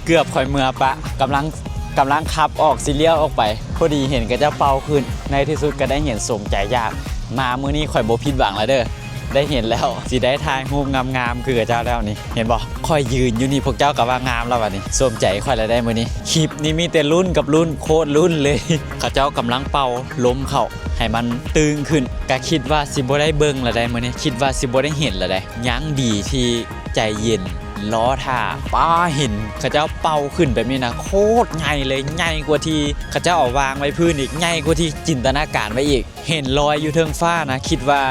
ເກືອບຂ້ອຍເມືອປະ ກຳລັງ ກຳລັງຂັບອອກ ຊິລ້ຽວອອກໄປ ພໍດີເຫັນເຂົາເຈົ້າເປົ່າຂຶ້ນ. ໃນທີ່ສຸດກໍໄດ້ເຫັນສົມໃຈຢາກ. ມາມື້ນີ້ຂ້ອຍບໍ່ຜິດຫວັງແລ້ວເດີ້ ໄດ້ເຫັນແລ້ວ ຊິໄດ້ຖ່າຍຮູບງາມໆຄືເຂົາເຈົ້າແລ້ວນີ້ ເຫັນບໍ່? ຂ້ອຍຢືນຢູ່ນີ້ ພວກເຈົ້າກໍວ່າງາມແລ້ວບັດນີ້ ສົມໃຈຂ້ອຍແລ້ວໄດ໋ມື້ນີ້. ຄລິບນີ້ມີແຕ່ລຸ້ນກັບລຸ້ນ ໂຄດລຸ້ນເລີຍ. ເຂົາເຈົ້າກຳລັງເປົ່າລົມເຂົ້າໃຫ້ມັນຕຶງຂຶ້ນ ກະຄິດວ່າຊິບໍ່ໄດ້ເບິ່ງແລ້ວໄດ໋ມື້ນີ້ ຄິດວ່າຊິບໍ່ໄດ້ເຫັນແລ້ວໄດ໋. ຍັງດີທີ່ໃຈເຢັນ ລໍຖ້າ. ປ້າ ເຫັນເຂົາເຈົ້າເປົ່າຂຶ້ນແບບນີ້ນະ ໂຄດໃຫຍ່ເລີຍ ໃຫຍ່ກວ່າທີ່ເຂົາເຈົ້າເອົາວາງໄວ້ພື້ນອີກ ໃຫຍ່ກວ່າທີ່ຈິນຕະນາການໄວ້ອີກ. ເຫັນລອຍຢູ່ເທິງຟ້ານະ ຄິດວ່າ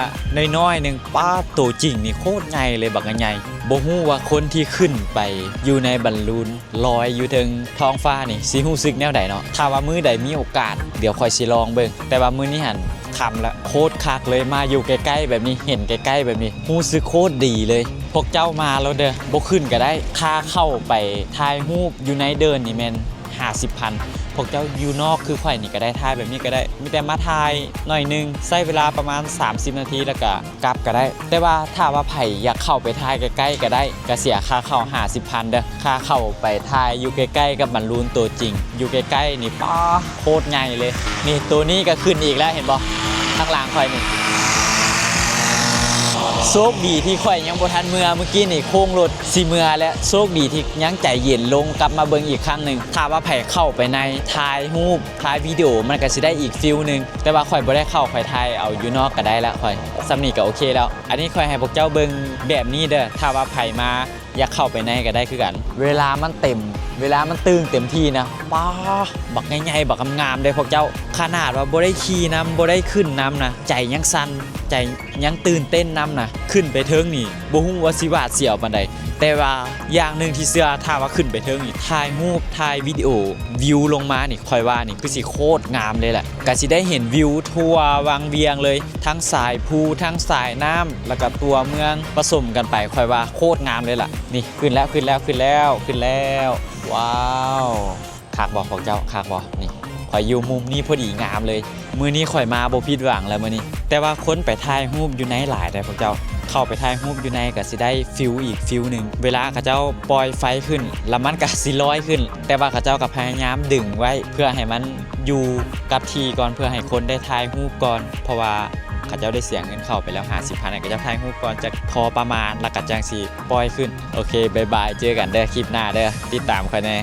ນ້ອຍໆໜຶ່ງ ປ້າ ໂຕຈິງນີ້ໂຄດໃຫຍ່ເລີຍ ບັກໃຫຍ່. ບໍ່ຮູ້ວ່າຄົນທີ່ຂຶ້ນໄປຢູ່ໃນບັນລູນລອຍຢູ່ເທິງທ້ອງຟ້ານີ້ ຊິຮູ້ສຶກແນວໃດເນາະ. ຖ້າວ່າມື້ໃດມີໂອກາດ ດຽວຂ້ອຍຊິລອງເບິ່ງ ແຕ່ວ່າມື້ນີ້ຫັ້ນຄ່ຳລະ ໂຄດຄັກເລີຍ. ມາຢູ່ໃກ້ໆແບບນີ້ ເຫັນໃກ້ໆແບບນີ້ ຮູ້ສຶກໂຄດດີເລີຍ. ພວກເຈົ້າມາໂລດເດີ້ ບໍ່ຂຶ້ນກໍໄດ້ ຄ່າເຂົ້າໄປຖ່າຍຮູບຢູ່ໃນເດີ່ນນີ້ແມ່ນຫ້າສິບພັນ. ພວກເຈົ້າຢູ່ນອກຄືຂ້ອຍນີ້ກໍໄດ້ ຖ່າຍແບບນີ້ກໍໄດ້ ມີແຕ່ມາຖ່າຍໜ້ອຍໜຶ່ງ ໃຊ້ເວລາປະມານສາມສິບນາທີ ແລ້ວກໍກັບກໍໄດ້. ແຕ່ວ່າຖ້າວ່າໃຜຢາກເຂົ້າໄປຖ່າຍໃກ້ໆກໍໄດ້ ກໍເສຍຄ່າເຂົ້າຫ້າສິບພັນເດີ້. ຄ່າເຂົ້າໄປຖ່າຍຢູ່ໃກ້ໆກັບບັນລູນໂຕຈິງ ຢູ່ໃກ້ໆນີ້ ປ້າ ໂຄດໃຫຍ່ເລີຍ. ນີ້ ໂຕນີ້ກໍຂຶ້ນອີກແລ້ວ ເຫັນບໍ່? ທາງຫຼັງຂ້ອຍນີ້. ໂຊກດີທີ່ຂ້ອຍຍັງບໍ່ທັນເມືອ ມື້ກີ້ນີ້ໂຄ້ງລົດຊິເມືອແລ້ວ. ໂຊກດີທີ່ຍັງໃຈເຢັນລົງ ກັບມາເບິ່ງອີກຄັ້ງໜຶ່ງ. ຖ້າວ່າໃຜເຂົ້າໄປໃນ ຖ່າຍຮູບ ຖ່າຍວິດີໂອ ມັນກໍຊິໄດ້ອີກຟີວໜຶ່ງ ແຕ່ວ່າຂ້ອຍບໍ່ໄດ້ເຂົ້າ ຂ້ອຍຖ່າຍເອົາຢູ່ນອກກໍໄດ້ລະຂ້ອຍ. ສ່ຳນີ້ກໍໂອເຄແລ້ວ. ອັນນີ້ຂ້ອຍໃຫ້ພວກເຈົ້າເບິ່ງແບບນີ້ເດີ້ ຖ້າວ່າໃຜມາ ຢາກເຂົ້າໄປໃນກໍໄດ້ຄືກັນ. ເວລາມັນເຕັມ ເວລາມັນຕຶງເຕັມທີ່ນະ ປ້າ ບັກໃຫຍ່ໆ ບັກງາມໆເດ້ພວກເຈົ້າ. ຂະໜາດວ່າບໍ່ໄດ້ຂີ່ນຳ ບໍ່ໄດ້ຂຶ້ນນຳນະ ໃຈຍັງສັ່ນ ໃຈຍັງຕື່ນເຕັ້ນນຳນະ. ຂຶ້ນໄປເທິງນີ້ ບໍ່ຮູ້ວ່າຊິຫວາດສຽວປານໃດ ແຕ່ວ່າຢ່າງໜຶ່ງທີ່ເຊື່ອ ຖ້າວ່າຂຶ້ນໄປເທິງນີ້ ຖ່າຍຮູບ ຖ່າຍວິດີໂອ ວິວລົງມານີ້ ຂ້ອຍວ່ານີ້ຄືຊິໂຄດງາມເລີຍແຫຼະ. ກະຊິໄດ້ເຫັນວິວທົ່ວວັງວຽງເລີຍ ທັງສາຍພູ ທັງສາຍນ້ຳ ແລ້ວກະຕົວເມືອງປະສົມກັນໄປ ຂ້ອຍວ່າໂຄດງາມເລີຍລະ. ນີ້ ຂຶ້ນແລ້ວ ຂຶ້ນແລ້ວ ຂຶ້ນແລ້ວ ຂຶ້ນແລ້ວ. ວ້າວ ຄັກບໍ່ພວກເຈົ້າ ຄັກບໍ່? ນີ້ ຂ້ອຍຢູ່ມຸມນີ້ພໍດີ ງາມເລີຍ. ມື້ນີ້ຂ້ອຍມາບໍ່ຜິດຫວັງແລ້ວມື້ນີ້. ແຕ່ວ່າຄົນໄປຖ່າຍຮູບຢູ່ໃນຫຼາຍເດ້ພວກເຈົ້າ. ເຂົ້າໄປຖ່າຍຮູບຢູ່ໃນກະຊິໄດ້ຟີວອີກຟີວໜຶ່ງ. ເວລາເຂົາເຈົ້າປ່ອຍໄຟຂຶ້ນ ລະມັນກະຊິລອຍຂຶ້ນ ແຕ່ວ່າເຂົາເຈົ້າກະພະຍາຍາມດຶງໄວ້ ເພື່ອໃຫ້ມັນ ຢູ່ກັບທີ່ກ່ອນ ເພື່ອໃຫ້ຄົນໄດ້ຖ່າຍຮູບກ່ອນ ເພາະວ່າເຂົາເຈົ້າໄດ້ເສຍເງິນເຂົ້າໄປແລ້ວຫ້າສິບພັນ ໃຫ້ເຂົາເຈົ້າຖ່າຍຮູບກ່ອນ ຈັກພໍປະມານ ແລ້ວກໍຈັ່ງຊິປ່ອຍຂຶ້ນ. ໂອເຄ ບາຍບາຍ ເຈີກັນເດີ້ ຄລິບໜ້າເດີ້ ຕິດຕາມຂ້ອຍແດ່.